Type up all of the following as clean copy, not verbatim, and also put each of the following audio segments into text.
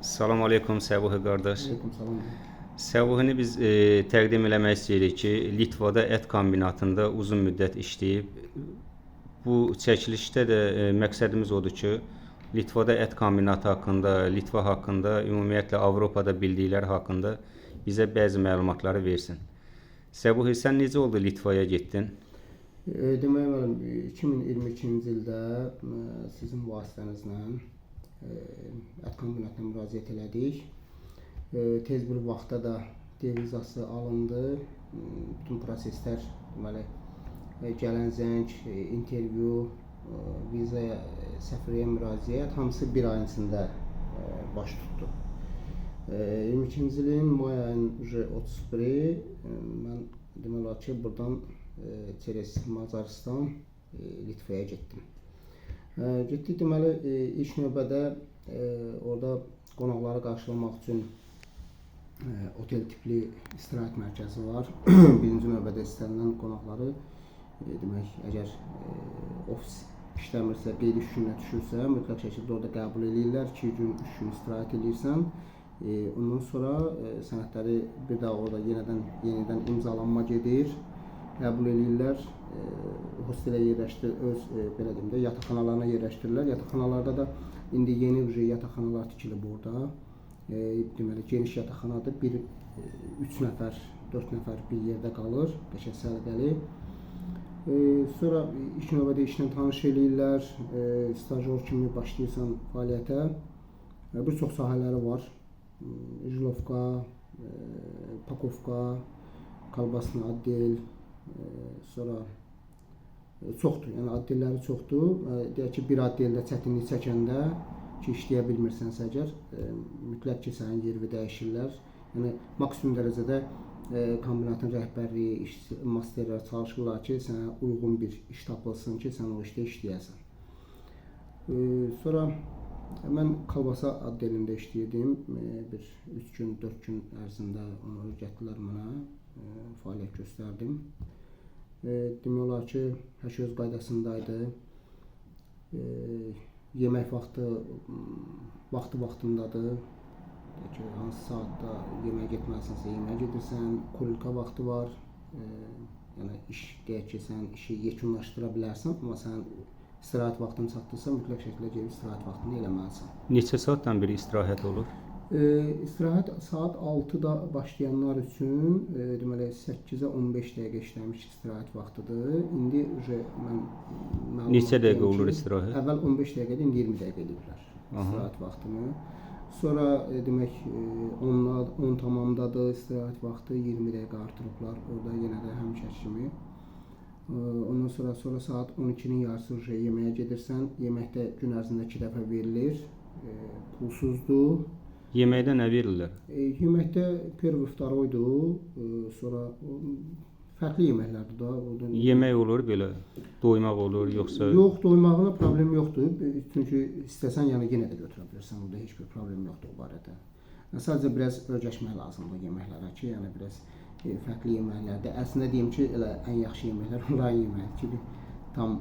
Salam aleykum Səbuhi qardaş. Aleyküm salam. Səbuhini biz təqdim eləmək istəyirik ki, Litvada ət kombinatında uzun müddət işləyib. Bu çəkilişdə də məqsədimiz odur ki, Litvada ət kombinatı haqqında, Litva haqqında, ümumiyyətlə Avropada bildikləri haqqında bizə bəzi məlumatları versin. Səbuhi, sən necə oldu Litvaya getdin? Demək müəllim, 2022-ci ildə sizin vasitənizlə ət kombinatına müraciət elədik. Tez bir vaxtda da D vizası alındı. Bütün proseslər, deməli, gələn zəng, intervyu, vizaya, səfirliyə müraciət hamısı bir ayın içində baş tutdu. 22-ci ilin may ayının 31-i mən demək olar ki, buradan через Macaristan Litvaya getdim. Getdik, deməli, ilk növbədə orada qonaqları qarşılamaq üçün otel tipli istirahət mərkəzi var. Birinci növbədə istənilən qonaqları, demək, əgər ofis işləmirsə, qeyri iş gününə düşürsə, mütləq şəkildə orada qəbul eləyirlər. 2 gün, 3 gün istirahət eləyirsən. Ondan sonra sənədləri bir daha orada yenidən imzalanma gedir. Qəbul eləyirlər, hostelə yerləşdirir, öz belə deyim də, yataqxanalarına yerləşdirirlər. Yataqxanalarda da indi yeni yataqxanalar tikilib orada. Deməli, geniş yataqxanadır. Bir 3 nəfər, 4 nəfər bir yerdə qalır, qəşəng səliqəli. Sonra ilk növbədə işlə tanış eləyirlər. Stajyor kimi başlayırsan fəaliyyətə. Bir çox sahələri var. Jilovka, pakovka, kolbasna otdel, sonra çoxdur, yəni otdelləri çoxdur. Deyək ki, bir otdeldə çətinlik çəkəndə ki, işləyə bilmirsənsə əgər, mütləq ki, sənin yerini dəyişirlər. Yəni, maksimum dərəcədə kombinatın rəhbərliyi, işçi, masterlər çalışırlar ki, sənə uyğun bir iş tapılsın ki, sən o işdə işləyəsən. Sonra mən kolbasa otdelində işləyirdim. Bir 3 gün, 4 gün ərzində onu öyrətdilər mənə, fəaliyyət göstərdim. Demək olar ki, hər şey öz qaydasındaydı. Yemək vaxtı vaxtındadır. Deyək ki, hansı saatda yeməyə getməlisənsə yeməyə gedirsən. Kurilka vaxtı var. Yəni iş, deyək ki, sən işi yekunlaşdıra bilərsən, amma sən istirahət vaxtını çatdırsan, mütləq şəkildə gedib istirahət vaxtını eləməlisən. Neçə saatdan bir istirahət olur? İstirahət saat 6-da başlayanlar üçün, deməli, 8-ə 15 dəqiqə işləmiş istirahət vaxtıdır. İndi mən neçə dəqiqə olur istirahət? Əvvəl 15 dəqiqədir, indi 20 dəqiqə eləyiblər istirahət vaxtını. Sonra demək 10 tamamdadır istirahət vaxtı, 20 dəqiqə artırıblar orada yenə də həmişə kimi. Ondan sonra saat 12-nin yarısı yeməyə gedirsən. Yeməkdə gün ərzində 2 dəfə verilir, pulsuzdur. Yeməkdə nə verirlər? Yeməkdə pervy vtoroydur, sonra fərqli yeməklərdir da. Oradan... Yemək olur belə, doymaq olur yoxsa? Yox, doymağına problem yoxdur. Çünki istəsən, yəni yenə də götürə bilirsən, orada heç bir problem yoxdur o barədə. Sadəcə biraz öyrəşmək lazımdır yeməklərə ki, yəni biraz fərqli yeməklərdir. Əslində deyim ki, elə ən yaxşı yeməklər onların yeməyi ki, tam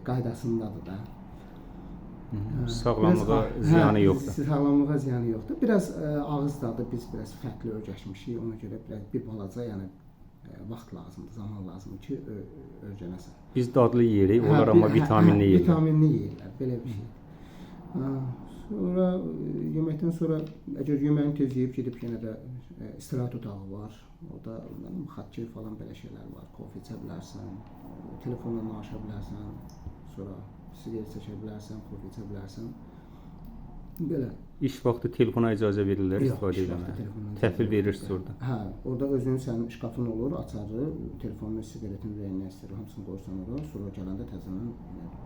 qaydasındadır da. Sağlamlığa ziyanı yoxdur. Sağlamlığa ziyanı yoxdur. Biraz ağız dadı biz biraz fərqli öyrəşmişik. Ona görə biraz bir balaca, yəni vaxt lazımdır, zaman lazımdır ki, öyrənəsən. Biz dadlı yeyirik, onlar amma vitaminli yeyirlər. Vitaminli yeyirlər, belə bir şey. Sonra yeməkdən sonra əgər yeməyini tez yeyib gedib yenə də istirahət otağı var. Orada xokkey falan belə şeylər var. Kofe içə bilərsən, telefonla danışa bilərsən, sonra siqaret çəkə bilərsən, kofe içə bilərsən. Belə. İş vaxtı telefona icazə verirlər istifadə etməyə. Təhvil verirsiniz orada. Hə, orada özünün sənin şkafın olur, açarı, telefonunu, siqaretin, ürəyini nə istəyir, hamısını qoyursan ora, sonra gələndə təzədən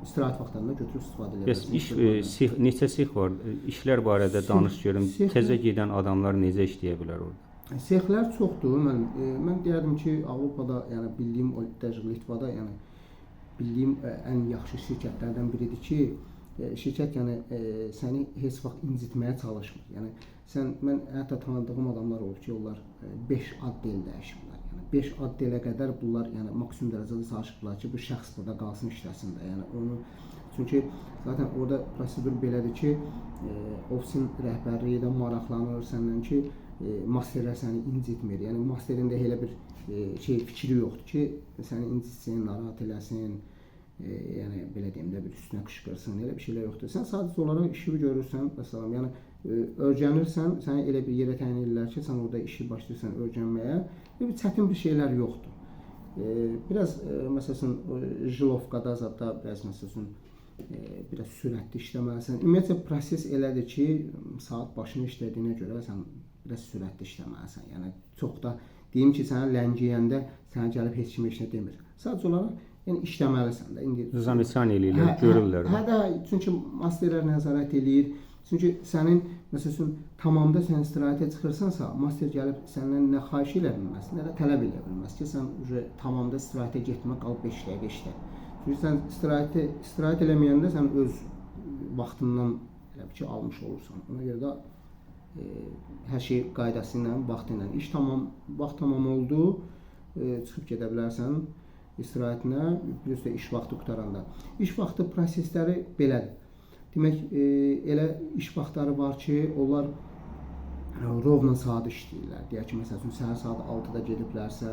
istirahət vaxtlarında götürüb istifadə edə bilərsən. Bəs iş, neçə sex var? İşlər barədə danış görüm. Təzə gedən adamlar necə işləyə bilər orada? Sexlər çoxdur. Mən deyərdim ki, Avropada, yəni bildiyim, Litvada, yəni bildiyim ən yaxşı şirkətlərdən biridir ki, şirkət yəni səni heç vaxt incitməyə çalışmır. Yəni sən, mən hətta tanıdığım adamlar olub ki, onlar 5 otdel dəyişiblər. Yəni 5 otdelə qədər bunlar yəni maksimum dərəcədə çalışıblar ki, bu şəxs burada qalsın, işləsin də. Yəni onu, Çünki zaten orada prosedur belədir ki, ofisin rəhbərliyi də maraqlanır səndən ki, masterlər səni incitmir. Yəni masterin də elə bir şey fikri yoxdur ki, səni incitsin, narahat eləsin, yəni belə deyim də bir üstünə qışqırsın, elə bir şeylər yoxdur. Sən sadəcə olaraq işi görürsən, məsələn, yəni öyrənirsən, səni elə bir yerə təyin edirlər ki, sən orada işi başlayırsan öyrənməyə. Bir çətin bir şeylər yoxdur. Biraz məsəl üçün Jilovkada zadda biraz məsəl üçün biraz sürətli işləməlisən. Ümumiyyətcə proses elədir ki, saat başını işlədiyinə görə sən biraz sürətli işləməlisən. Yəni çox da deyim ki, sənə ləngiyəndə sənə gəlib heç kim heç nə demir. Sadəcə olaraq yəni işləməlisən də. İndi Zamiçan eləyirlər, görürlər. Hə də, çünki masterlər nəzarət eləyir. Çünki sənin məsəl üçün tamamda sən istirahətə çıxırsansa, master gəlib səndən nə xahiş eləyə bilməz, nə də tələb eləyə bilməz ki, sən tamamda istirahətə getmə, qalıb 5 dəqiqə işlə. Çünki sən istirahət eləməyəndə sən öz vaxtından elə ki almış olursan. Ona görə də hər şey qaydası ilə, vaxtı ilə. İş tamam, vaxt tamam oldu, çıxıb gedə bilərsən istirahətinə, plus da iş vaxtı qurtaranda. İş vaxtı prosesləri belədir. Demək, elə iş vaxtları var ki, onlar rovna saat işləyirlər. Deyək ki, məsəl üçün, səhər saat 6-da gediblərsə,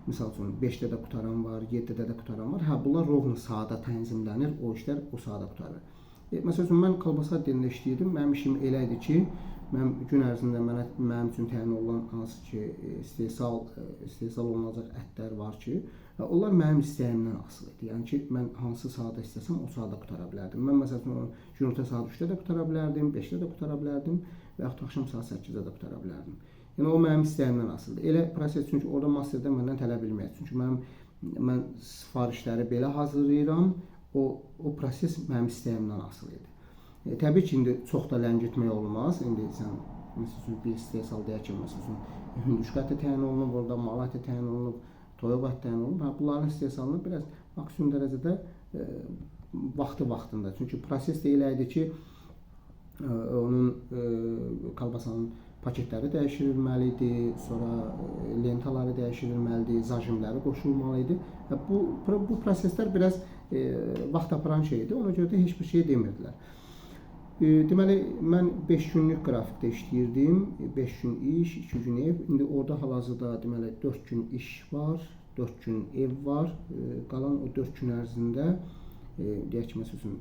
misal üçün, 5-də də qutaran var, 7-də də qutaran var. Hə, bunlar rovna saata tənzimlənir, o işlər o saata qutarır. Məsəl üçün, mən kolbasa dilində işləyirdim. Mənim işim elə idi ki, mən gün ərzində mənim üçün təyin olunan hansı ki, istehsal olunacaq ətlər var ki, onlar mənim istəyimdən asılı idi. Yəni ki, mən hansı saata istəsəm, o saata qutara bilərdim. Mən məsəl üçün, günorta saat 3-də də qutara bilərdim, 5-də də qutara bilərdim və yaxud axşam saat 8-də də qutara bilərdim. Yəni, o mənim istəyimdən asılıdır. Elə proses, çünki orada masterdə məndən tələb bilməyək. Çünki mən sifarişləri belə hazırlayıram, o proses mənim istəyimdən asılı idi. Təbii ki, indi çox da ləngitmək olmaz. İndi sən, məsəl üçün, bir istehsal deyək ki, məsəl üçün, hündüşka əti təyin olunub, orada mal əti təyin olunub, toyuq əti təyin olunub. Hə, bunların istehsalını biraz maksimum dərəcədə vaxtı-vaxtında. Çünki proses də elə idi ki, onun kolbasanın paketləri dəyişirilməli idi, sonra lentaları dəyişirilməli idi, zajimləri qoşulmalı idi. Bu proseslər biraz vaxt aparan şeydir. Ona görə də heç bir şey demirdilər. Deməli, mən 5 günlük qrafikdə işləyirdim. 5 gün iş, 2 gün ev. İndi orada hal-hazırda deməli 4 gün iş var, 4 gün ev var. Qalan o 4 gün ərzində, deyək ki, məsəl üçün,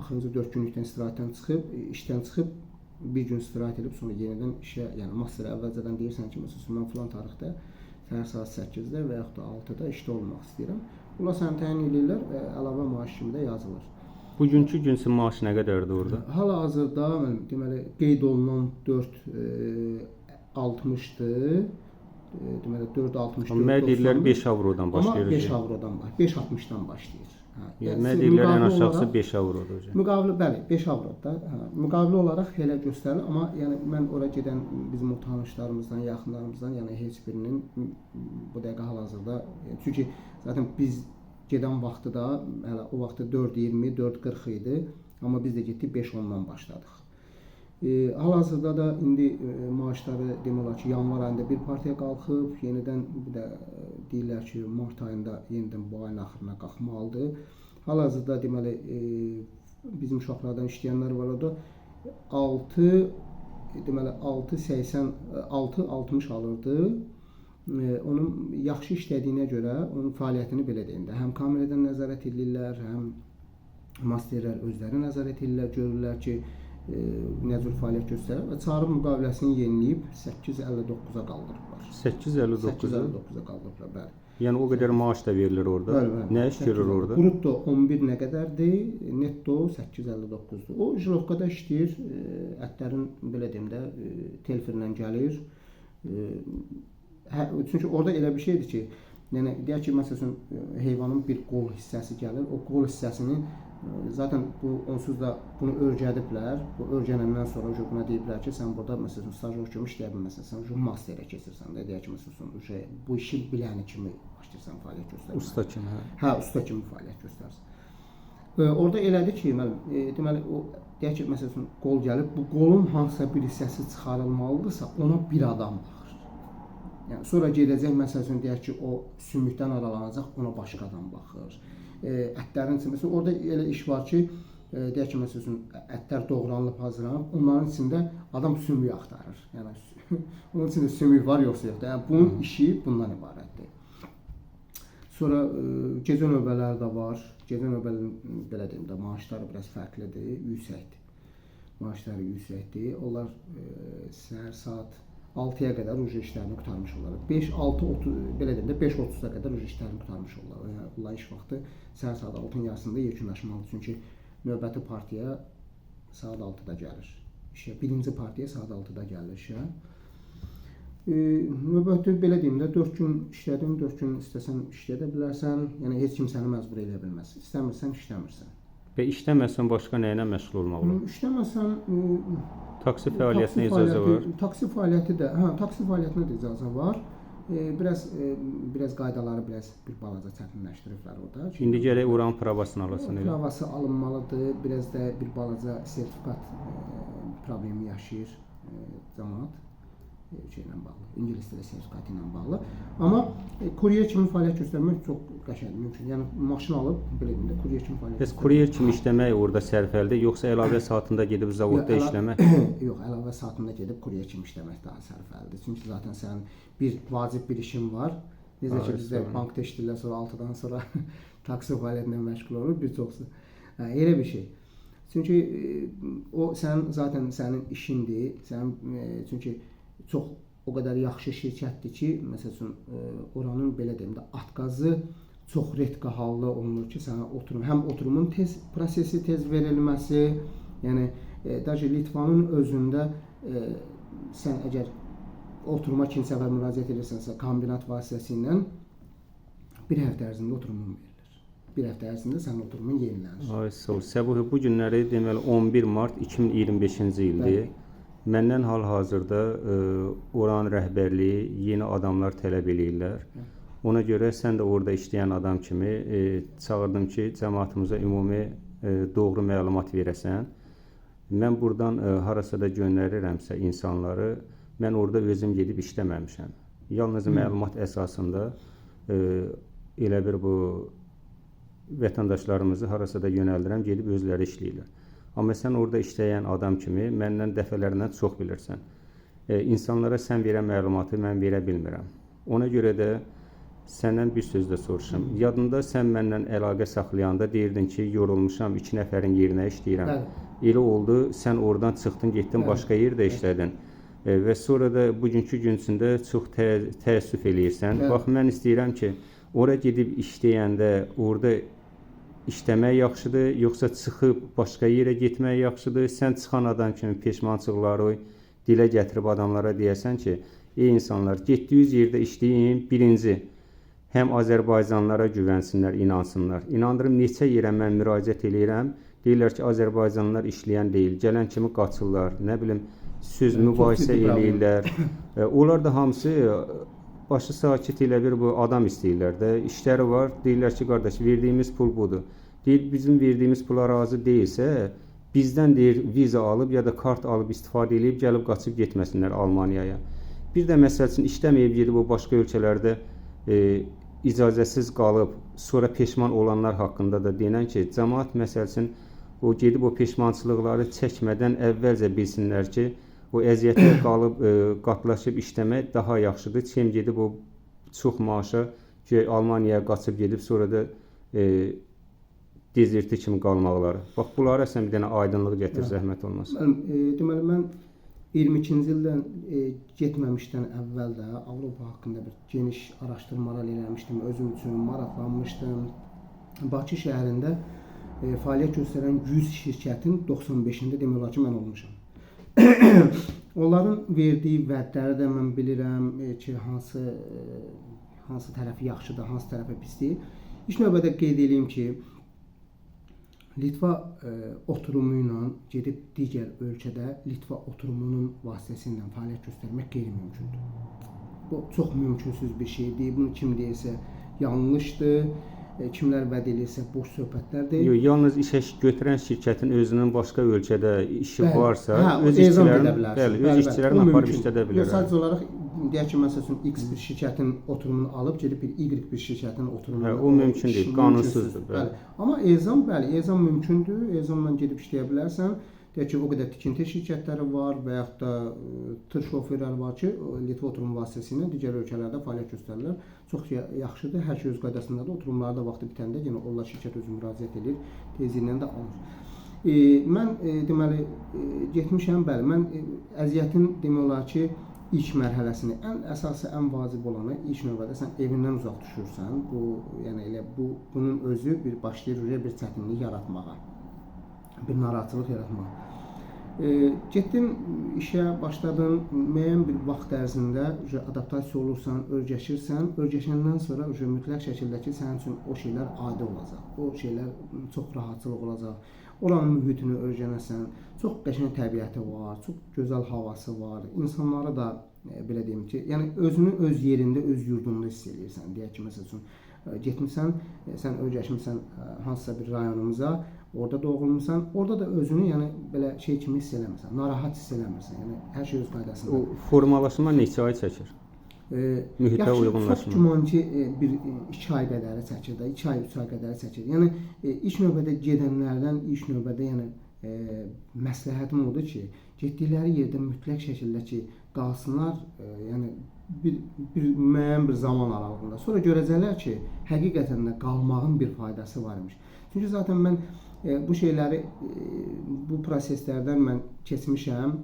axırıncı 4 günlükdən istirahətdən çıxıb, işdən çıxıb, bir gün istirahət edib, sonra yenidən işə, yəni mastera əvvəlcədən deyirsən ki, məsəl üçün, mən filan tarixdə səhər saat 8-də və yaxud da 6-da işdə olmaq istəyirəm. Bunlar səni təyin eləyirlər və əlavə maaş kimi də yazılır. Bugünkü gün üçün maaş nə qədərdir orada? Hal-hazırda deməli qeyd olunan 4.60-dır. Deməli 4.64. Amma deyirlər 5 avrodan başlayır. Amma 5 avrodan başlayır. 5.60-dan başlayır. Hə. Yəni deyirlər ən aşağısı 5 avrodur hocam. Müqavilə bəli, 5 avrodur. Hə. Müqavilə olaraq elə göstərilir, amma yəni mən ora gedən bizim o tanışlarımızdan, yaxınlarımızdan, yəni heç birinin bu dəqiqə hal-hazırda, çünki zaten biz gedən vaxtı da hələ o vaxtı 4.20, 4.40 idi, amma biz də getdik 5.10-dan başladıq. Hal-hazırda da indi maaşları demək olar ki, yanvar ayında bir partiya qalxıb, yenidən bir də deyirlər ki, mart ayında yenidən bu ayın axırına qalxmalıdır. Hal-hazırda deməli bizim uşaqlardan işləyənlər var orada 6 deməli 6.80 6.60 alırdı. Onun yaxşı işlədiyinə görə onun fəaliyyətini belə deyim də, həm kameradan nəzarət edirlər, həm masterlər özləri nəzarət edirlər, görürlər ki, nə cür fəaliyyət göstərir və çağırıb müqaviləsini yeniləyib 8.59-a qaldırıblar. 8.59-a? 8.59-a qaldırıblar, bəli. Yəni o qədər maaş da verilir orada. Bəli, bəli. Nə iş görür orada? Brutto 11 nə qədərdir, netto 8.59-dur. O Jilovkada işləyir, ətlərin belə deyim də telefirlə gəlir. Hə, çünki orada elə bir şeydir ki, yəni deyək ki, məsəl üçün heyvanın bir qol hissəsi gəlir, o qol hissəsini zaten bu onsuz da bunu öyrədiblər. Bu öyrənəndən sonra buna deyiblər ki, sən burada məsəl üçün stajyor kimi işləyə bilməzsən, sən masterə keçirsən də, deyək ki, məsəl üçün bu işi biləni kimi başlayırsan fəaliyyət göstərməyə. Usta kimi, hə. Hə, usta kimi fəaliyyət göstərirsən. Orada elədir ki, deməli o deyək ki, məsəl üçün qol gəlib, bu qolun hansısa bir hissəsi çıxarılmalıdırsa, ona bir adam baxır. Yəni sonra gedəcək, məsəl üçün deyək ki, o sümükdən aralanacaq, ona başqa adam baxır. ətlərin içində, məsələn, orada elə iş var ki, deyək ki, məsəl üçün ətlər doğranılıb hazırlanıb, onların içində adam sümük axtarır. Yəni onun içində sümük var yoxsa yoxdur. Yəni bunun işi bundan ibarətdir. Sonra gecə növbələri də var. Gecə növbələrinin belə deyim də maaşları biraz fərqlidir, yüksəkdir. Maaşları yüksəkdir. Onlar səhər saat 6-ya qədər ucu işlərini qurtarmış olurlar. 5-6-30 belə deyim də 5:30-a qədər ucu işlərini qurtarmış olurlar. Yəni bunların iş vaxtı səhər saat 6-nın yarısında yekunlaşmalıdır. Çünki növbəti partiya saat 6-da gəlir işə. Birinci partiya saat 6-da gəlir işə. Növbəti belə deyim də 4 gün işlədim, 4 gün istəsən işləyə bilərsən. Yəni heç kim səni məcbur eləyə bilməz. İstəmirsən, işləmirsən. Və işləməsən başqa nə ilə məşğul olmaq olar? İşləməsən taksi fəaliyyətinə icazə var. Taksi fəaliyyəti də, hə, taksi fəaliyyətinə də icazə var. Biraz qaydaları biraz bir balaca çətinləşdiriblər orada. İndi gərək oranın pravasını alasan elə. Pravası alınmalıdır. Biraz da bir balaca sertifikat problemi yaşayır cəmaət şeylə bağlı, ingilis dili sertifikatı ilə bağlı. Amma kuryer kimi fəaliyyət göstərmək çox qəşəngdir, mümkün. Yəni maşın alıb belə deyim də kuryer kimi fəaliyyət. Bəs kuryer kimi işləmək orada sərfəlidir, yoxsa əlavə saatında gedib zavodda işləmək? Yox, əlavə saatında gedib kuryer kimi işləmək daha sərfəlidir. Çünki zaten sənin bir vacib bir işin var. Necə ki bizdə bankda işləyirlər, sonra 6-dan sonra taksi fəaliyyətinə məşğul olur bir çoxsu. Hə, elə bir şey. Çünki o sənin zaten sənin işindir. Sənin çünki çox o qədər yaxşı şirkətdir ki, məsəl üçün oranın belə deyim də atqazı çox redka halda olunur ki, sənə oturum, həm oturumun tez prosesi tez verilməsi, yəni daje Litvanın özündə sən əgər oturuma ikinci səfər müraciət edirsənsə, kombinat vasitəsilə bir həftə ərzində oturumun verilir. Bir həftə ərzində sənin oturumun yenilənir. Ay sağ ol. Səbuhi, bu günləri deməli 11 mart 2025-ci ildir. Məndən hal-hazırda oranın rəhbərliyi yeni adamlar tələb eləyirlər. Ona görə sən də orada işləyən adam kimi çağırdım ki, cəmaatımıza ümumi doğru məlumat verəsən. Mən buradan harasa da göndərirəmsə insanları, mən orada özüm gedib işləməmişəm. Yalnız məlumat əsasında elə bir bu vətəndaşlarımızı harasa da yönəldirəm, gedib özləri işləyirlər. Amma sən orada işləyən adam kimi məndən dəfələrlə çox bilirsən. İnsanlara sən verən məlumatı mən verə bilmirəm. Ona görə də səndən bir söz də soruşum. Yadında sən məndən əlaqə saxlayanda deyirdin ki, yorulmuşam, 2 nəfərin yerinə işləyirəm. Bəli. Elə oldu, sən oradan çıxdın, getdin, Bəli. Başqa yerdə işlədin. Və sonra da bugünkü gün içində çox təəssüf eləyirsən. Bəli. Bax, mən istəyirəm ki, ora gedib işləyəndə orada işləmək yaxşıdır, yoxsa çıxıb başqa yerə getmək yaxşıdır? Sən çıxan adam kimi peşmançılıqları dilə gətirib adamlara deyəsən ki, ey insanlar, getdiyiniz yerdə işləyin, birinci, həm Azərbaycanlılara güvənsinlər, inansınlar. İnandırım, neçə yerə mən müraciət eləyirəm, deyirlər ki, Azərbaycanlılar işləyən deyil, gələn kimi qaçırlar, nə bilim, söz mübahisə eləyirlər. Onlar da hamısı başı sakit elə bir bu adam istəyirlər də, işləri var, deyirlər ki, qardaş, verdiyimiz pul budur. Deyir, bizim verdiyimiz pula razı deyilsə, bizdən deyir, viza alıb ya da kart alıb istifadə eləyib, gəlib qaçıb getməsinlər Almaniyaya. Bir də məsəl üçün, işləməyib gedib o başqa ölkələrdə icazəsiz qalıb, sonra peşman olanlar haqqında da denən ki, cəmaat məsəl üçün, o gedib o peşmançılıqları çəkmədən əvvəlcə bilsinlər ki, o əziyyətə qalıb, qatlaşıb işləmək daha yaxşıdır. Kim gedib o çox maaşa ki, Almaniyaya qaçıb gedib, sonra da dezerti kimi qalmaqları. Bax, bunlara sən bir dənə aydınlıq gətir, zəhmət olmasa. Deməli, mən 22-ci ildən getməmişdən əvvəl də Avropa haqqında bir geniş araşdırmalar eləmişdim, özüm üçün maraqlanmışdım. Bakı şəhərində fəaliyyət göstərən 100 şirkətin 95-ində demək olar ki, mən olmuşam. Onların verdiyi vədləri də mən bilirəm ki, hansı tərəfi yaxşıdır, hansı tərəfi pisdir. İlk növbədə qeyd eləyim ki, Litva oturumu ilə gedib digər ölkədə Litva oturumunun vasitəsilə fəaliyyət göstərmək qeyri-mümkündür. Bu çox mümkünsüz bir şeydir. Bunu kim deyirsə yanlışdır. Kimlər vəd eləyirsə boş söhbətlərdir. Yox, yalnız işə götürən şirkətin özünün başqa ölkədə işi bəli, varsa, hə, öz işçilərini, bəli, öz işçilərini aparıb işlədə bilər. Yox, sadəcə olaraq Deyək ki, məsəl üçün X bir şirkətin oturumunu alıb gedib bir Y bir şirkətin oturumunu. Hə, o mümkün deyil, qanunsuzdur. Bəli. Amma ezam, bəli, ezam mümkündür. Ezamla gedib işləyə bilərsən. Deyək ki, o qədər tikinti şirkətləri var və yaxud da tır şoferləri var ki, Litva oturumu vasitəsilə digər ölkələrdə fəaliyyət göstərirlər. Çox yaxşıdır. Hər şey öz qaydasındadır. Oturumları da vaxtı bitəndə yenə onlar şirkət özü müraciət edir, tezliklə də alır. Mən deməli getmişəm, bəli, mən əziyyətin demək olar ki, ilk mərhələsini, ən əsası, ən vacib olanı ilk növbədə sən evindən uzaq düşürsən. Bu, yəni elə bunun özü bir başlayır bir çətinlik yaratmağa, bir narahatçılıq yaratmağa. Getdin işə, başladın, müəyyən bir vaxt ərzində adaptasiya olursan, öyrəşirsən. Öyrəşəndən sonra mütləq şəkildə ki, sənin üçün o şeylər adi olacaq. O şeylər çox rahatçılıq olacaq. Oranın mühitini öyrənəsən, çox qəşəng təbiəti var, çox gözəl havası var. İnsanlara da belə deyim ki, yəni özünü öz yerində, öz yurdunda hiss eləyirsən. Deyək ki, məsəl üçün getmisən, sən öyrəşmisən hansısa bir rayonumuza, orada doğulmusan, orada da özünü yəni belə şey kimi hiss eləmirsən, narahat hiss eləmirsən. Yəni hər şey öz qaydasında. O formalaşma neçə ay çəkir? Mühitə uyğunlaşma. Çox güman ki, bir 2 ay qədəri çəkir də, 2 ay, 3 ay qədəri çəkir. Yəni ilk növbədə gedənlərdən ilk növbədə yəni məsləhətim odur ki, getdikləri yerdə mütləq şəkildə ki, qalsınlar, yəni bir müəyyən bir zaman aralığında. Sonra görəcəklər ki, həqiqətən də qalmağın bir faydası var imiş. Çünki zaten mən bu şeyləri, bu proseslərdən mən keçmişəm,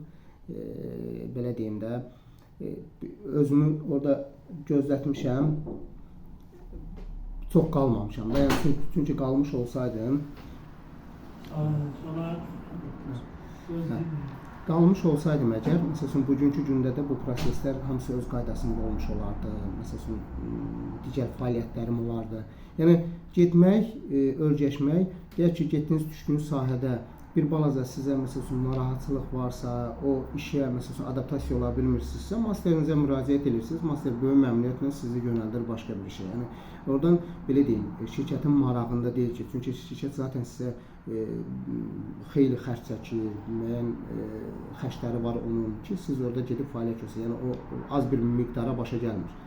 belə deyim də, özümü orada gözlətmişəm, çox qalmamışam da, yəni çünki qalmış olsaydım, qalmış olsaydım əgər, məsəl üçün, bugünkü gündə də bu proseslər hamısı öz qaydasında olmuş olardı, məsəl üçün, digər fəaliyyətlərim olardı. Yəni, getmək, öyrəşmək, deyək ki, getdiyiniz, düşdüyünüz sahədə bir balaca sizə, məsəl üçün, narahatçılıq varsa, o işə, məsəl üçün, adaptasiya ola bilmirsinizsə, masterinizə müraciət edirsiniz, master böyük məmnuniyyətlə sizi yönəldir başqa bir işə. Yəni, oradan, belə deyim, şirkətin marağında deyil ki, çünki şirkət zaten sizə xeyli xərc çəkir, müəyyən xərcləri var onun ki, siz orada gedib fəaliyyət göstərir. Yəni, o az bir miqdara başa gəlmir.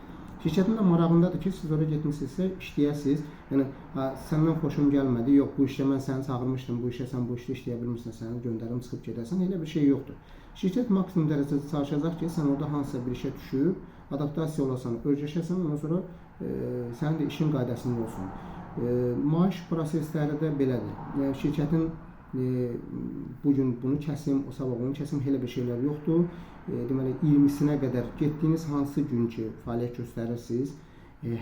Şirkətin də marağındadır ki, siz oraya getmisinizsə, işləyəsiniz. Yəni, səndən xoşum gəlmədi, yox, bu işə mən səni çağırmışdım, bu işə sən bu işdə işləyə bilmirsən, səni göndərim, çıxıb gedəsən, elə bir şey yoxdur. Şirkət maksimum dərəcədə çalışacaq ki, sən orada hansısa bir işə düşüb, adaptasiya olasan, öyrəşəsən, ondan sonra sənin də işin qaydasında olsun. Maaş prosesləri də belədir. Yəni, şirkətin bugün bunu kəsim, o sabah onu kəsim, elə bir şeylər yoxdur. Deməli, 20-sinə qədər getdiyiniz hansı gün ki, fəaliyyət göstərirsiniz,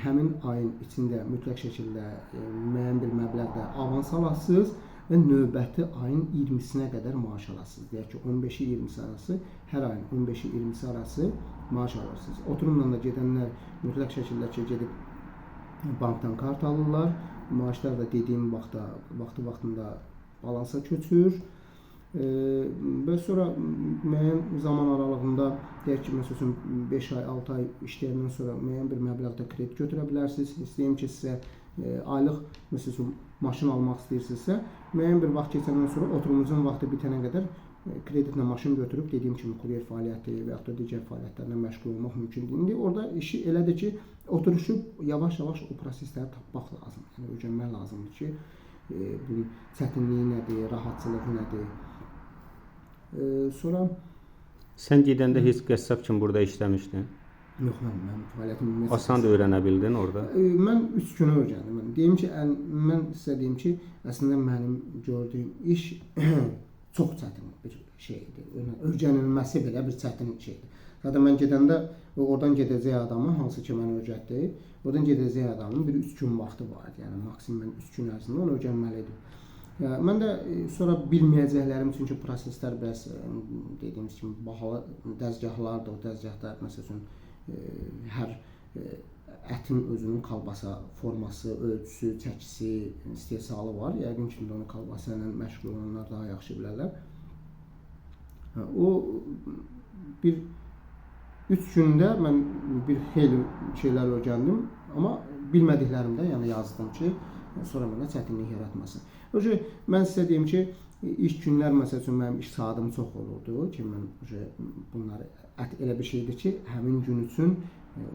həmin ayın içində mütləq şəkildə müəyyən bir məbləğdə avans alasınız və növbəti ayın 20-sinə qədər maaş alasınız. Deyək ki, 15-i 20-si arası, hər ayın 15-i 20-si arası maaş alırsınız. Oturumla da gedənlər mütləq şəkildə ki, gedib bankdan kart alırlar. Maaşlar da dediyim vaxtda, vaxtı-vaxtında balansa köçür. Və sonra müəyyən zaman aralığında, deyək ki, məsəl üçün 5 ay, 6 ay işləyəndən sonra müəyyən bir məbləğdə kredit götürə bilərsiniz. İstəyim ki, sizə aylıq, məsəl üçün, maşın almaq istəyirsinizsə, müəyyən bir vaxt keçəndən sonra oturumunuzun vaxtı bitənə qədər kreditlə maşın götürüb, dediyim kimi, kuryer fəaliyyəti və yaxud da digər fəaliyyətlərlə məşğul olmaq mümkündür. İndi orada işi elədir ki, oturuşub yavaş-yavaş o prosesləri tapmaq lazımdır. Yəni, öyrənmək lazımdır ki, bunun çətinliyi nədir, rahatçılığı nədir. Sonra... Sən gedəndə heç qəssab kimi burada işləmişdin? Yox, mən fəaliyyətim ümumiyyətlə... Asan da öyrənə bildin orada? Mən 3 günü öyrəndim. Deyim ki, mən sizə deyim ki, əslində mənim gördüyüm iş çox çətin bir şeydir. Öyrənilməsi belə bir çətin şeydir. Zaten mən gedəndə oradan gedəcək adamın, hansı ki məni öyrətdi, oradan gedəcək adamın bir 3 gün vaxtı var idi. Yəni, maksimum mən 3 gün ərzində onu öyrənməli idim. Mən də sonra bilməyəcəklərim, çünki proseslər biraz dediyimiz kimi bahalı dəzgahlardır. O dəzgahda məsəl üçün hər ətin özünün kalbasa forması, ölçüsü, çəkisi, istehsalı var. Yəqin ki, onu kalbasa ilə məşğul olanlar daha yaxşı bilərlər. O bir 3 gündə mən bir xeyli şeylər öyrəndim, amma bilmədiklərimdə yəni yazdım ki, sonra mənə çətinlik yaratmasın. Öcü, mən sizə deyim ki, İlk günlər məsəl üçün mənim iş saatım çox olurdu ki, mən bunları ət elə bir şeydir ki, həmin gün üçün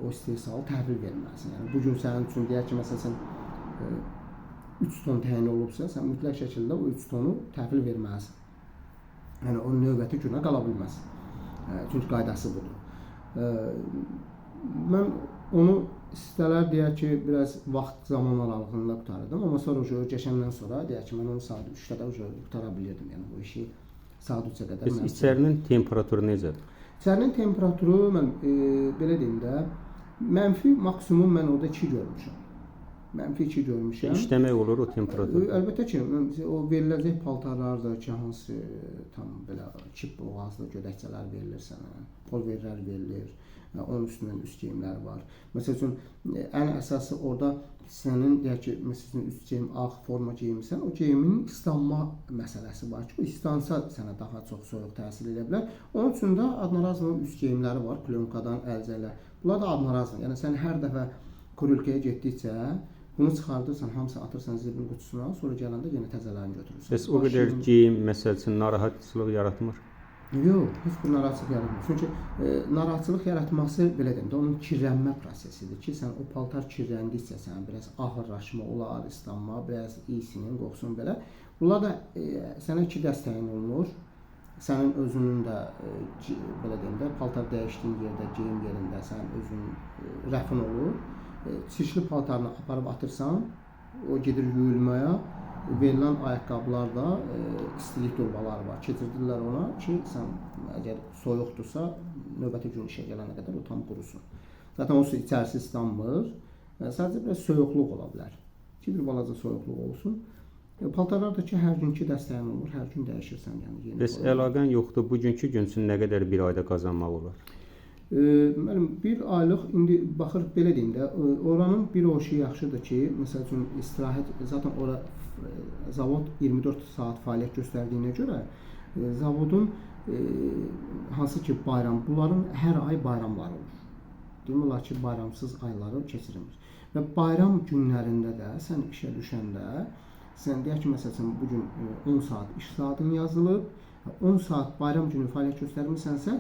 o istehsalı təhvil verməlisən. Yəni bu gün sənin üçün deyək ki, məsəl üçün 3 ton təyin olubsa, sən mütləq şəkildə o 3 tonu təhvil verməlisən. Yəni o növbəti günə qala bilməz. Çünki qaydası budur. Mən onu istələr deyək ki, biraz vaxt zaman aralığında qurtardım, amma sonra keçəndən sonra deyək ki, mən onu saat 3-də də qurtara bilirdim. Yəni bu işi saat 3-ə qədər. Bəs içərinin temperaturu necədir? İçərinin temperaturu mən belə deyim də, mənfi maksimum mən orada 2 görmüşəm. Mənfi 2 görmüşəm. İşləmək olur o temperatur. Əlbəttə ki, o veriləcək paltarlar da ki, hansı tam belə kip boğazlı gödəkçələr verilir sənə, polverlər verilir, onun üstündən üst geyimlər var. Məsəl üçün, ən əsası orada sənin, deyək ki, məsəl üçün, üst geyim, ağ forma geyimsən, o geyimin islanma məsələsi var ki, o islansa sənə daha çox soyuq təsir edə bilər. Onun üçün də adnarazlı üst geyimləri var, plyonkadan, əlcəklər. Bunlar da adnarazlı. Yəni, sən hər dəfə kurülkəyə getdikcə bunu çıxardırsan, hamısı atırsan zibil qutusuna, sonra gələndə yenə təzələrini götürürsən. Bəs o qədər geyim məsəl üçün narahatçılıq yaratmır? Yox, heç bir narahatçılıq yaratmır. Çünki narahatçılıq yaratması, belə deyim də, onun kirlənmə prosesidir ki, sən o paltar kirləndikcə sən biraz ağırlaşma olar, islanma, biraz iyisinin, qoxusun belə. Bunlar da sənə iki dəst təyin olunur. Sənin özünün də, belə deyim də, paltar dəyişdiyin yerdə, geyim yerində sənin özünün rəfin olur. Çirkli paltarını aparıb atırsan, o gedir yuyulmaya, verilən ayaqqabılar da istilik turbaları var. Keçirdirlər ona ki, sən əgər soyuqdursa, növbəti gün işə gələnə qədər o tam qurusun. Zaten o su içərisi islanmır, sadəcə biraz soyuqluq ola bilər ki, bir balaca soyuqluq olsun. Paltarlar da ki, hər gün iki dəst təyin olunur, hər gün dəyişirsən. Yəni, bəs əlaqən yoxdur, bugünkü gün üçün nə qədər bir ayda qazanmaq olar? Mənim bir aylıq, indi baxır, belə deyim də, oranın bir o şey yaxşıdır ki, məsəl üçün istirahət, zaten ora zavod 24 saat fəaliyyət göstərdiyinə görə zavodun hansı ki bayram, bunların hər ay bayramları olur. Demək olar ki, bayramsız ayları keçirilmir. Və bayram günlərində də sən işə düşəndə, sən deyək ki, məsəl üçün bugün 10 saat iş saatın yazılıb, 10 saat bayram günü fəaliyyət göstərmisənsə,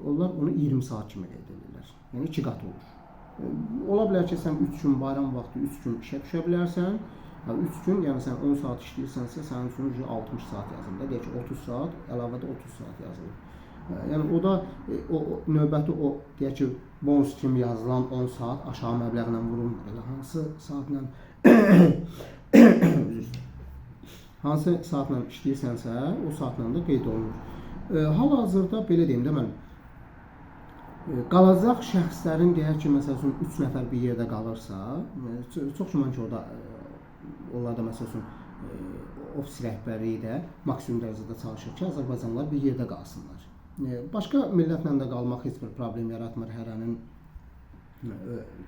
onlar onu 20 saat kimi qeyd edirlər. Yəni 2 qat olur. Ola bilər ki, sən 3 gün bayram vaxtı 3 gün işə düşə bilərsən. 3 gün, yəni sən 10 saat işləyirsənsə, sənin üçün 60 saat yazılır. Deyək ki, 30 saat, əlavə də 30 saat yazılır. Yəni o da o növbəti o deyək ki, bonus kimi yazılan 10 saat aşağı məbləğlə vurulmur. Elə hansı saatla hansı saatla işləyirsənsə, o saatla da qeyd olunur. Hal-hazırda belə deyim də mən, qalacaq şəxslərin deyək ki, məsəl üçün 3 nəfər bir yerdə qalırsa, çox güman ki, orada onlar da məsəl üçün ofis rəhbərliyi də maksimum dərəcədə çalışır ki, Azərbaycanlılar bir yerdə qalsınlar. Başqa millətlə də qalmaq heç bir problem yaratmır hərənin.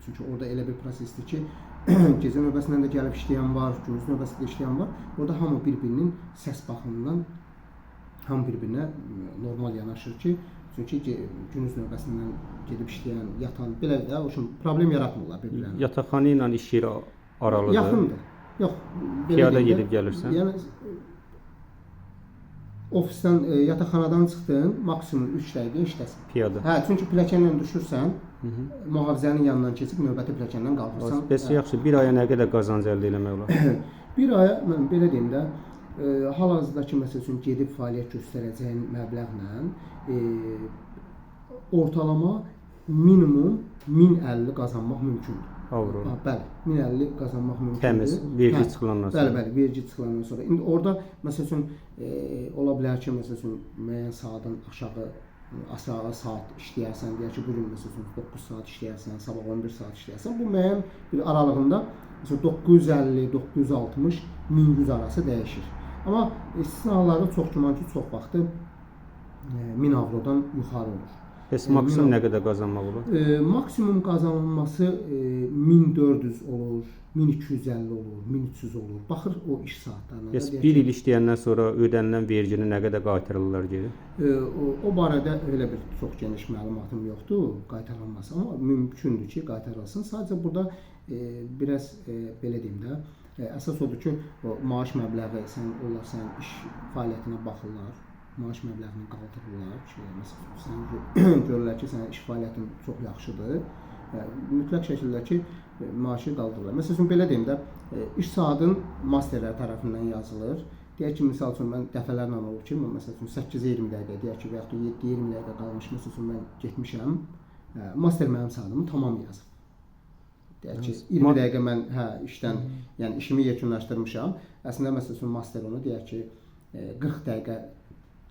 Çünki orada elə bir prosesdir ki, gecə növbəsindən də gəlib işləyən var, gündüz növbəsində də işləyən var. Orada hamı bir-birinin səs baxımından hamı bir-birinə normal yanaşır ki, çünki gündüz növbəsindən gedib işləyən, yatan, belə də o üçün problem yaratmırlar bir-birlərinə. Yataqxana ilə iş yeri aralıdır. Yaxındır. Yox, belə piyada gedib gəlirsən. Yəni ofisdən, yataqxanadan çıxdın, maksimum 3 dəqiqə işləsən. Piyada. Hə, çünki pilləkənlə düşürsən, mühafizənin yanından keçib növbəti pilləkəndən qalxırsan. Bəs yaxşı, bir aya nə qədər qazanc əldə eləmək olar? Bir aya, mən belə deyim də, hal-hazırdakı məsəl üçün gedib fəaliyyət göstərəcəyin məbləğlə ortalama minimum 1050 qazanmaq mümkündür. Avro. Bəli, 1050 qazanmaq mümkündür. Təmiz, vergi çıxılandan sonra. Bəli, bəli, vergi çıxılandan sonra. İndi orada məsəl üçün ola bilər ki, məsəl üçün müəyyən saatın aşağı saat işləyərsən, deyək ki, bu gün məsəl üçün 9 saat işləyərsən, sabah 11 saat işləyərsən. Bu müəyyən bir aralığında məsələn 950, 960, 1100 arası dəyişir. Amma istisnalarda çox güman ki, çox vaxtı 1000 avrodan yuxarı olur. Bəs maksimum nə qədər qazanmaq olar? Maksimum qazanılması 1400 olur, 1250 olur, 1300 olur. Baxır o iş saatlarına. Bəs bir il işləyəndən sonra ödənilən vergini nə qədər qaytarırlar geri? O barədə elə bir çox geniş məlumatım yoxdur qaytarılması, amma mümkündür ki, qaytarılsın. Sadəcə burada biraz belə deyim də, Əsas odur ki, o maaş məbləği sən onlar sənin iş fəaliyyətinə baxırlar, maaş məbləğini qaldırırlar ki, məsələn, sən görürlər ki, sənin iş fəaliyyətin çox yaxşıdır. Mütləq şəkildə ki, maaşı qaldırırlar. Məsəl üçün belə deyim də, iş saatın masterlər tərəfindən yazılır. Deyək ki, misal üçün mən dəfələrlə olub ki, mən məsəl üçün 8-ə 20 dəqiqə, deyək ki, və yaxud da 7-yə 20 dəqiqə qalmış, məsəl üçün mən getmişəm. Master mənim saatımı tamam yazıb. Deyək ki, 20 dəqiqə mən işdən, yəni işimi yekunlaşdırmışam. Əslində məsəl üçün master onu deyək ki, 40 dəqiqə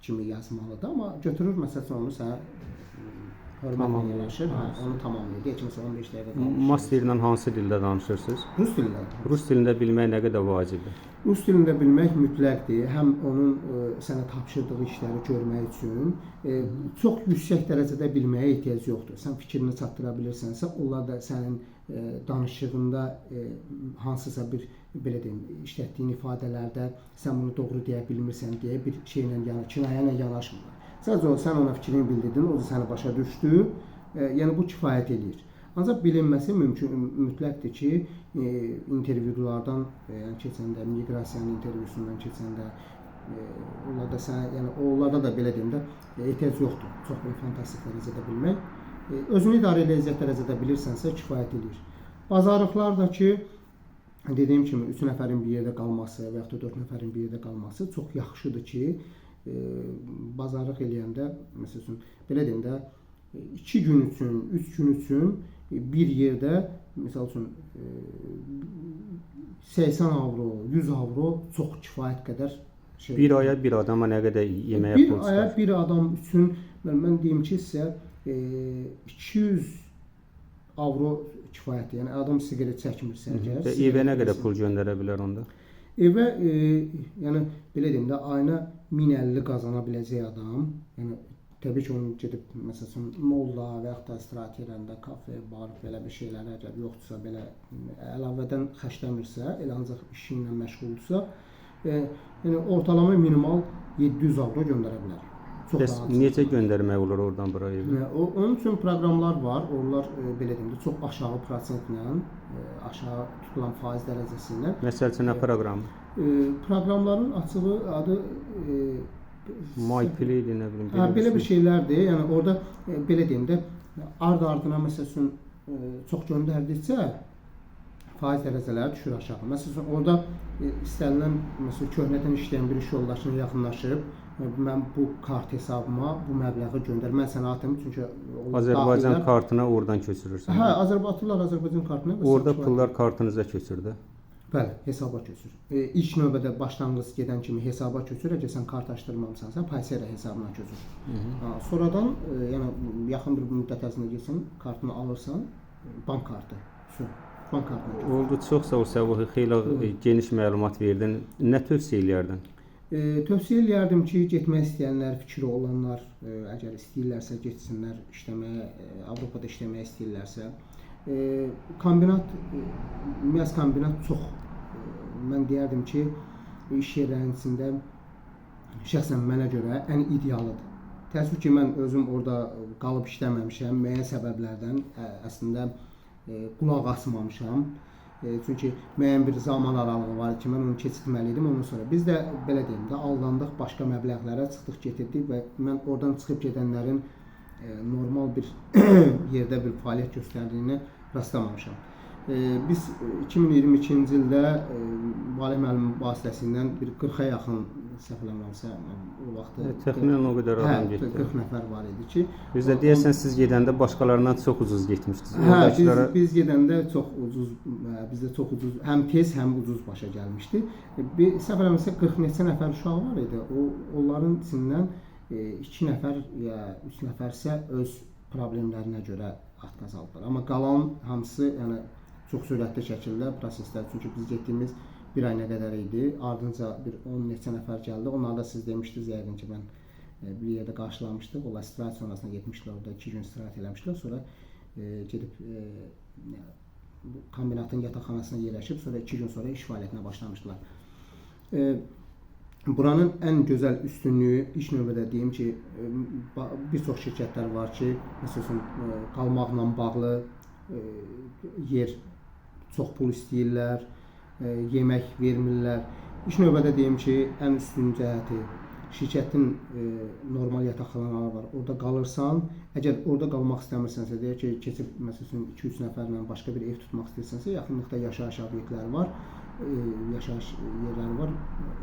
kimi yazmalıdır, amma götürür məsəl üçün onu sənə hörmətlə yanaşır, onu tamamlayır. Deyək ki, məsələn 15 dəqiqə qalmış. Masterlə hansı dildə danışırsınız? Rus dilində. Rus dilində bilmək nə qədər vacibdir? Rus dilində bilmək mütləqdir. Həm onun sənə tapşırdığı işləri görmək üçün çox yüksək dərəcədə bilməyə ehtiyac yoxdur. Sən fikrini çatdıra bilirsənsə, onlar da sənin danışığında hansısa bir belə deyim, işlətdiyin ifadələrdə sən bunu doğru deyə bilmirsən deyə bir şeylə, yəni kinayə ilə yanaşmırlar. Sadəcə o, sən ona fikrini bildirdin, o da səni başa düşdü. Yəni bu kifayət eləyir. Ancaq bilinməsi mümkün mütləqdir ki, intervyulardan, yəni keçəndə, miqrasiyanın intervyusundan keçəndə, onlarda sənə, yəni onlarda da belə deyim də, ehtiyac yoxdur. Çox belə fantastik dərəcədə bilmək. Özünü idarə edəcək dərəcədə bilirsənsə kifayət eləyir. Bazarlıqlar da ki, dediyim kimi 3 nəfərin bir yerdə qalması və yaxud da 4 nəfərin bir yerdə qalması çox yaxşıdır ki, bazarlıq eləyəndə, məsəl üçün, belə deyim də, 2 gün üçün, 3 gün üçün bir yerdə, məsəl üçün, 80 avro, 100 avro çox kifayət qədər şey. Bir aya bir adama nə qədər yeməyə pul çıxar? Bir aya bir adam üçün, mən deyim ki, sizə 200 avro kifayətdir. Yəni, adam siqaret çəkmirsə əgər. Və evə nə qədər pul göndərə bilər onda? Evə, yəni, belə deyim də, ayına 1050 qazana biləcək adam, yəni, təbii ki, onun gedib, məsəl üçün, molla və yaxud da istirahət yerlərində, kafe, bar, belə bir şeylərə əgər yoxdursa, belə əlavədən xərcləmirsə, elə ancaq işi ilə məşğuldursa, yəni, ortalama minimal 700 avro göndərə bilər. Çox Bəs rahat. Necə göndərmək olur oradan bura evə? Onun üçün proqramlar var. Onlar belə deyim də, çox aşağı prosentlə, aşağı tutulan faiz dərəcəsi ilə. Məsəl üçün nə proqramı? Proqramların açığı adı MyPlay-dir, nə bilim. Belə bir şeylərdir. Yəni orada belə deyim də, ard-ardına məsəl üçün çox göndərdikcə faiz dərəcələri düşür aşağı. Məsəl üçün orada istənilən məsəl köhnədən işləyən bir iş yoldaşına yaxınlaşıb, mən bu kart hesabıma bu məbləği göndər, mən sənə atım, çünki Azərbaycan kartına oradan köçürürsən. Hə, Azərbaycan kartına. Orada pullar kartınıza köçür də. Bəli, hesaba köçür. İlk növbədə başlanğıc gedən kimi hesaba köçür, əgər sən kart açdırmamısansa, Paysera hesabına köçür. Sonradan, yəni yaxın bir müddət ərzində getsən, kartını alırsan, bank kartı, bank kartına köçür. Oldu, çox sağ ol Səbuhi, xeyli geniş məlumat verdin. Nə tövsiyə eləyərdin? Tövsiyə eləyərdim ki, getmək istəyənlər, fikri olanlar, əgər istəyirlərsə getsinlər işləməyə, Avropada işləməyə istəyirlərsə, kombinat, Miyas kombinat çox, mən deyərdim ki, iş yerlərinin içində şəxsən mənə görə ən idealıdır. Təəssüf ki, mən özüm orada qalıb işləməmişəm, müəyyən səbəblərdən əslində qulaq asmamışam. Çünki müəyyən bir zaman aralığı var ki, mən onu keçirtməli idim. Ondan sonra biz də belə deyim də aldandıq, başqa məbləğlərə çıxdıq, getirdik və mən oradan çıxıb gedənlərin normal bir yerdə bir fəaliyyət göstərdiyini rastlamamışam. Biz 2022-ci ildə Valeh müəllim vasitəsilə bir 40-a yaxın, səhv eləmirəmsə, o vaxtı təxminən o qədər adam getdi. 40 nəfər var idi ki. Biz də deyəsən siz gedəndə başqalarından çox ucuz getmişdiniz. Hə, biz gedəndə çox ucuz, bizdə çox ucuz, həm tez, həm ucuz başa gəlmişdi. Bir səhv eləmirəmsə 40 neçə nəfər uşaq var idi. Onların içindən 2 nəfər ya 3 nəfərsə öz problemlərinə görə atqaz aldılar. Amma qalan hamısı, yəni çox sürətli şəkildə proseslər, çünki biz getdiyimiz bir ay nə qədər idi, ardınca bir 10 neçə nəfər gəldi. Onlar da siz demişdiniz yəqin ki, mən bir yerdə qarşılamışdıq. Onlar istirahət zonasına getmişdilər, orada 2 gün istirahət eləmişdilər. Sonra gedib kombinatın yataqxanasına yerləşib, sonra 2 gün sonra iş fəaliyyətinə başlamışdılar. Buranın ən gözəl üstünlüyü ilk növbədə deyim ki, bir çox şirkətlər var ki, məsəl üçün qalmaqla bağlı yer çox pul istəyirlər, yemək vermirlər. İlk növbədə deyim ki, ən üstün cəhəti şirkətin normal yataqxanaları var. Orada qalırsan, əgər orada qalmaq istəmirsənsə, deyək ki, keçib məsəl üçün 2-3 nəfərlə başqa bir ev tutmaq istəyirsənsə, yaxınlıqda yaşayış obyektləri var, yaşayış yerləri var.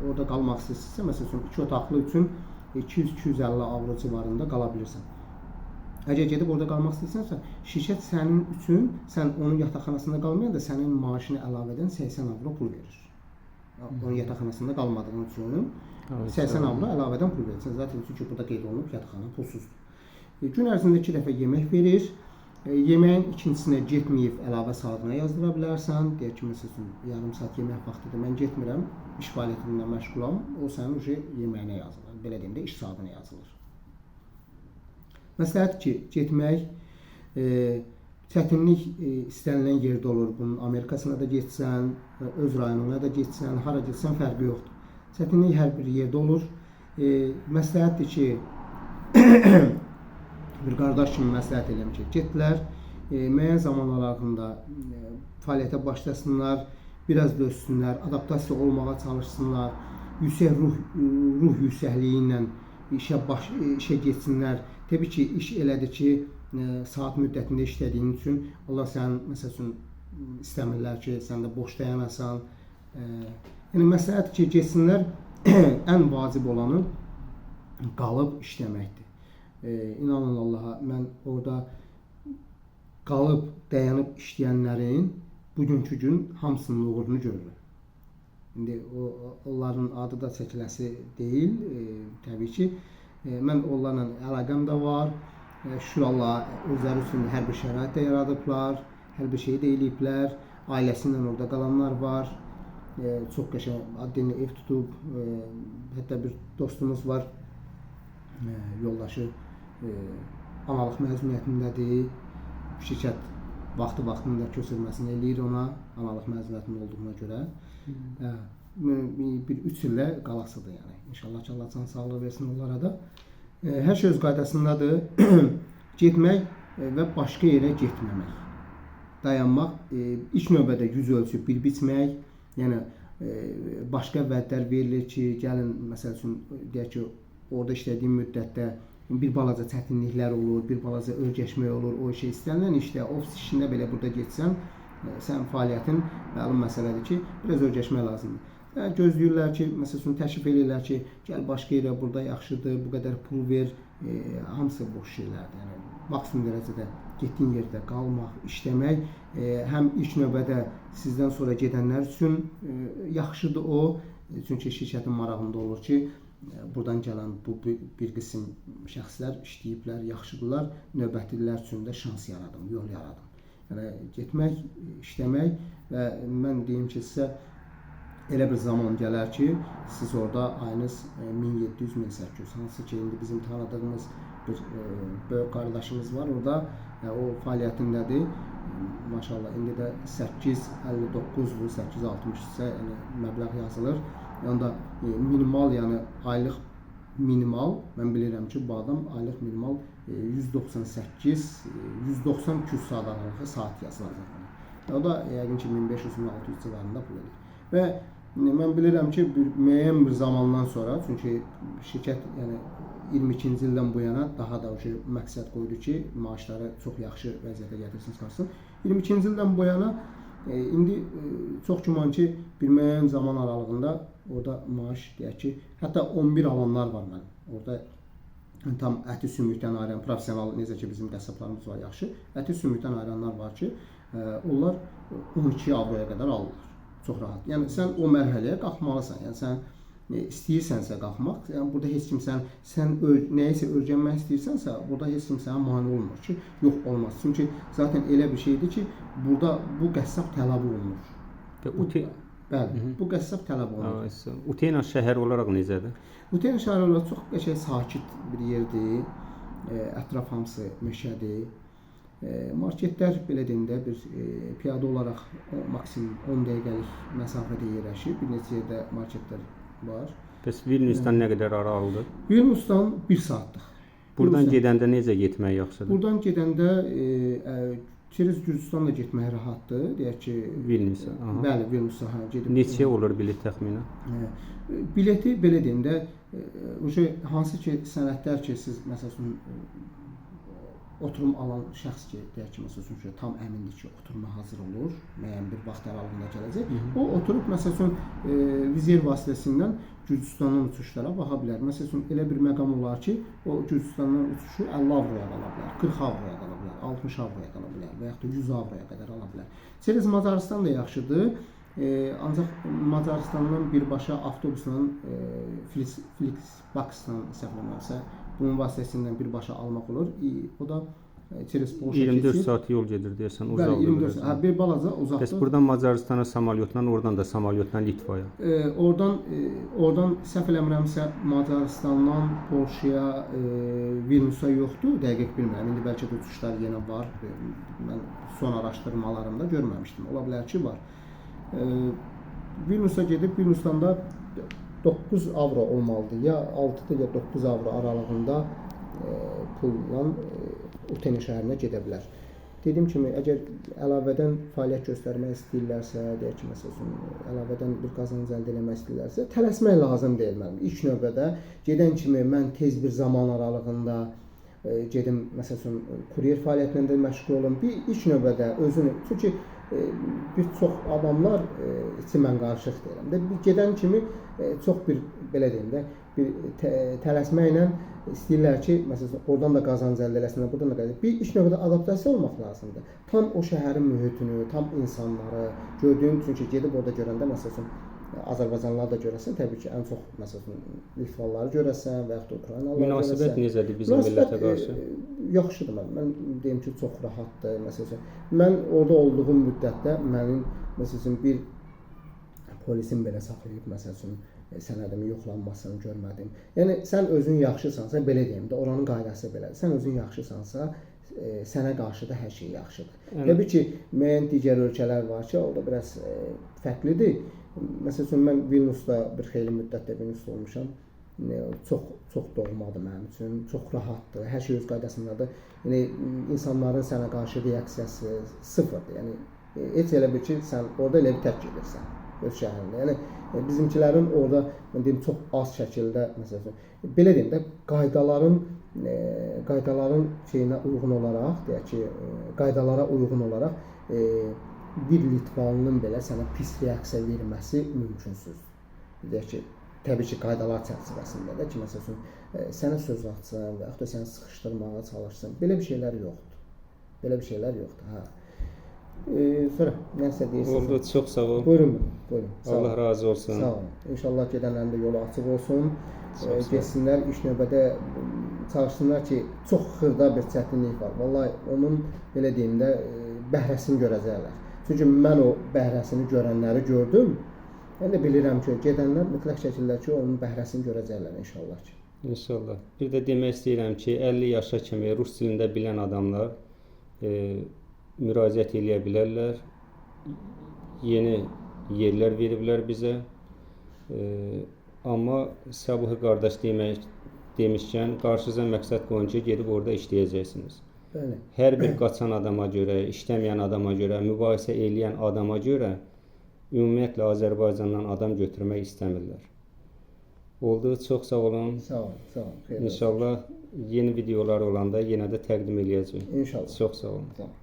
Orada qalmaq istəyirsənsə, məsəl üçün 2 otaqlı üçün 200-250 avro civarında qala bilirsən. Əgər gedib orada qalmaq istəyirsənsə, şirkət sənin üçün, sən onun yataqxanasında qalmayan da sənin maaşını əlavədən 80 avro pul verir. Onun yataqxanasında qalmadığın üçün 80 avro əlavədən pul verir. Zaten çünki burada qeyd olunub, yataqxana pulsuzdur. Gün ərzində 2 dəfə yemək verir. Yeməyin ikincisinə getməyib əlavə saatına yazdıra bilərsən. Deyək ki, məsəl üçün yarım saat yemək vaxtıdır, mən getmirəm, iş fəaliyyətimlə məşğulam, o sənin uje yeməyinə yazılır. Belə deyim də, iş saatına yazılır. Məsləhət ki, getmək çətinlik istənilən yerdə olur. Bunun Amerikasına da getsən, öz rayonuna da getsən, hara getsən fərqi yoxdur. Çətinlik hər bir yerdə olur. Məsləhətdir ki, bir qardaş kimi məsləhət eləyəm ki, getdilər, müəyyən zaman aralığında fəaliyyətə başlasınlar, biraz dözsünlər, adaptasiya olmağa çalışsınlar, yüksək ruh yüksəkliyi ilə işə getsinlər. Təbii ki, iş elədir ki, saat müddətində işlədiyin üçün onlar sənin, məsəl üçün, istəmirlər ki, sən də boş dayanasan. Yəni, məsləhət ki, getsinlər, ən vacib olanı qalıb işləməkdir. İnanın Allaha, mən orada qalıb, dayanıb işləyənlərin bugünkü gün hamısının uğurunu görürəm. İndi onların adı da çəkiləsi deyil, təbii ki. Mən onlarla əlaqəm də var. Şükür Allaha, özləri üçün hər bir şərait də yaradıblar, hər bir şeyi də eləyiblər. Ailəsi ilə orada qalanlar var. Çox qəşəng adını ev tutub. Hətta bir dostumuz var, yoldaşı analıq məzuniyyətindədir. Şirkət vaxtı-vaxtında köçürməsini eləyir ona, analıq məzuniyyətində olduğuna görə. Bir 3 illə qalasıdır yəni. İnşallah ki, Allah can sağlığı versin onlara da. Hər şey öz qaydasındadır. Getmək və başqa yerə getməmək. Dayanmaq, ilk növbədə yüz ölçüb bir biçmək. Yəni başqa vədlər verilir ki, gəlin, məsəl üçün, deyək ki, orada işlədiyim müddətdə bir balaca çətinliklər olur, bir balaca örgəşmək olur. O işə istənilən işdə, ofis işində belə burada getsən, sən fəaliyyətin məlum məsələdir ki, biraz örgəşmək lazımdır. Yəni, gözləyirlər ki, məsəl üçün, təklif eləyirlər ki, gəl başqa yerə, burada yaxşıdır, bu qədər pul ver, hamısı boş şeylərdir. Yəni, maksimum dərəcədə getdiyin yerdə qalmaq, işləmək, həm ilk növbədə sizdən sonra gedənlər üçün yaxşıdır o, çünki şirkətin marağında olur ki, buradan gələn bu bir qism şəxslər işləyiblər, yaxşıdırlar, növbətlilər üçün də şans yaradım, yol yaradım. Yəni, getmək, işləmək və mən deyim ki, sizə elə bir zaman gələr ki, siz orada ayınız 1700-1800, hansı ki, indi bizim tanıdığımız bir böyük qardaşımız var orada, o fəaliyyətindədir. Maşallah, indi də 8,59-dur, 8,60-sa yəni, məbləğ yazılır. Yəni da minimal, yəni aylıq minimal, mən bilirəm ki, bu adam aylıq minimal 198, 190-200 saat aralığı saat yazılacaq. O da yəqin ki, 1500-1600 civarında pul edir. Və mən bilirəm ki, müəyyən bir zamandan sonra, çünki şirkət yəni 22-ci ildən bu yana daha da o şey məqsəd qoydu ki, maaşları çox yaxşı vəziyyətə gətirsin, çıxarsın. 22-ci ildən bu yana indi çox güman ki, bir müəyyən zaman aralığında orada maaş deyək ki, hətta 11 alanlar var mənim. Orada tam əti sümükdən ayıran professional, necə ki bizim qəssablarımız var yaxşı, əti sümükdən ayıranlar var ki, onlar 12 avroya qədər alırlar. Çox rahat. Yəni sən o mərhələyə qalxmalısan. Yəni sən istəyirsənsə qalxmaq, yəni burada heç kim sən nəyisə öyrənmək istəyirsənsə, burada heç kim sənə mane olmur ki, yox olmaz. Çünki zaten elə bir şeydir ki, burada bu qəssab tələb olunur. Bəli, bu qəssab tələb olunur. Utena şəhəri olaraq necədir? Utena şəhəri olaraq çox qəşəng, sakit bir yerdir. Ətraf hamısı meşədir. Marketlər belə deyim də bir piyada olaraq maksimum 10 dəqiqəlik məsafədə yerləşir. Bir neçə yerdə marketlər var. Bəs Vilniusdan nə qədər aralıdır? Vilniusdan 1 saatlıq. Buradan gedəndə necə getmək yaxşıdır? Buradan gedəndə Çerez Gürcüstanla getmək rahatdır. Deyək ki, Vilniusa. Bəli, Vilniusa hə gedib. Neçəyə olur bilet təxminən? Bileti belə deyim də, uje hansı ki sənədlər ki siz məsəl üçün oturum alan şəxs ki, deyək ki, məsəl üçün ki, tam əmindir ki, oturuma hazır olur, müəyyən bir vaxt aralığında gələcək. O oturub məsəl üçün Wizz Air vasitəsindən Gürcüstandan uçuşlara baxa bilər. Məsəl üçün elə bir məqam olar ki, o Gürcüstandan uçuşu 50 avroya qala bilər, 40 avroya qala bilər, 60 avroya qala bilər və yaxud da 100 avroya qədər ala bilər. Çerez Macarıstan da yaxşıdır. Ancaq Macarıstandan birbaşa avtobusla Flixbus-dan səhv eləmirəmsə, bunun vasitəsindən birbaşa almaq olur. O da Çerez Polşa 24 keçir. Saat yol gedir deyəsən, uzaqdır. Bəli, 24 saat. Hə, bir balaca uzaqdır. Bəs buradan Macarıstana samolyotla, oradan da samolyotla Litvaya. Oradan səhv eləmirəmsə Macarıstandan Polşaya, Vilniusa yoxdur, dəqiq bilmirəm. İndi bəlkə də uçuşlar yenə var. Mən son araşdırmalarımda görməmişdim. Ola bilər ki, var. Vilniusa gedib, Vilniusdan da 9 avro olmalıdır. Ya 6-dır, ya 9 avro aralığında pulla Utene şəhərinə gedə bilər. Dediyim kimi, əgər əlavədən fəaliyyət göstərmək istəyirlərsə, deyək ki, məsəl üçün, əlavədən bir qazanc əldə eləmək istəyirlərsə, tələsmək lazım deyil mənim. İlk növbədə gedən kimi mən tez bir zaman aralığında gedim, məsəl üçün, kuryer fəaliyyətinə də məşğul olum. Bir ilk növbədə özünü, çünki bir çox adamlar, içi mən qarışıq deyirəm də, bir gedən kimi çox bir, belə deyim də, bir tələsməklə istəyirlər ki, məsələn, oradan da qazanc əldə eləsinlər, buradan da qazanc. Bir ilk növbədə adaptasiya olmaq lazımdır. Tam o şəhərin mühitini, tam insanları gördüyün, çünki gedib orada görəndə, məsəl üçün, Azərbaycanlılar da görəsən, təbii ki, ən çox, məsəl üçün, Litvalıları görəsən və yaxud da Ukraynalıları görəsən. Münasibət necədir bizim millətə qarşı? Yaxşıdır mən. Mən deyim ki, çox rahatdır, məsəl üçün. Mən orada olduğum müddətdə mənim, məsəl üçün, bir polisin belə saxlayıb, məsəl üçün, sənədimin yoxlanmasını görmədim. Yəni, sən özün yaxşısansa, belə deyim də, oranın qaydası belədir. Sən özün yaxşısansa, sənə qarşı da hər şey yaxşıdır. Təbii ki, müəyyən digər ölkələr var ki, orada biraz fərqlidir. Məsəl üçün, mən Vilniusda bir xeyli müddətdə Vilniusda olmuşam. Çox, çox doğmadır mənim üçün, çox rahatdır, hər şey öz qaydasındadır. Yəni, insanların sənə qarşı reaksiyası sıfırdır. Yəni, heç elə bir ki, sən orada elə bir tək gedirsən öz şəhərində. Yəni, bizimkilərin orada, mən deyim, çox az şəkildə, məsəl üçün, belə deyim də, qaydaların şeyinə uyğun olaraq, deyək ki, qaydalara uyğun olaraq bir Litvanlının belə sənə pis reaksiya verməsi mümkünsüzdür. Deyək ki, təbii ki, qaydalar çərçivəsində də ki, məsəl üçün, sənə söz atsın və yaxud da səni sıxışdırmağa çalışsın. Belə bir şeylər yoxdur. Belə bir şeylər yoxdur, hə. Sonra nəsə deyirsiniz? Oldu, çox sağ ol. Buyurun, buyurun. Allah razı olsun. Sağ olun. İnşallah gedənlərin də yolu açıq olsun. Getsinlər, ilk növbədə çalışsınlar ki, çox xırda bir çətinlik var. Vallahi onun, belə deyim də, bəhrəsini görəcəklər. Çünki mən o bəhrəsini görənləri gördüm. Mən də bilirəm ki, gedənlər mütləq şəkildə ki, onun bəhrəsini görəcəklər inşallah ki. İnşallah. Bir də demək istəyirəm ki, 50 yaşa kimi rus dilində bilən adamlar müraciət eləyə bilərlər. Yeni yerlər veriblər bizə. Amma Səbuhi qardaş demişkən, qarşınıza məqsəd qoyun ki, gedib orada işləyəcəksiniz. Bəli. Hər bir qaçan adama görə, işləməyən adama görə, mübahisə eləyən adama görə ümumiyyətlə Azərbaycandan adam götürmək istəmirlər. Oldu, çox sağ olun. Sağ olun, sağ olun. Xeyir olsun. İnşallah yeni videolar olanda yenə də təqdim eləyəcəyik. İnşallah. Çox sağ olun. Sağ olun.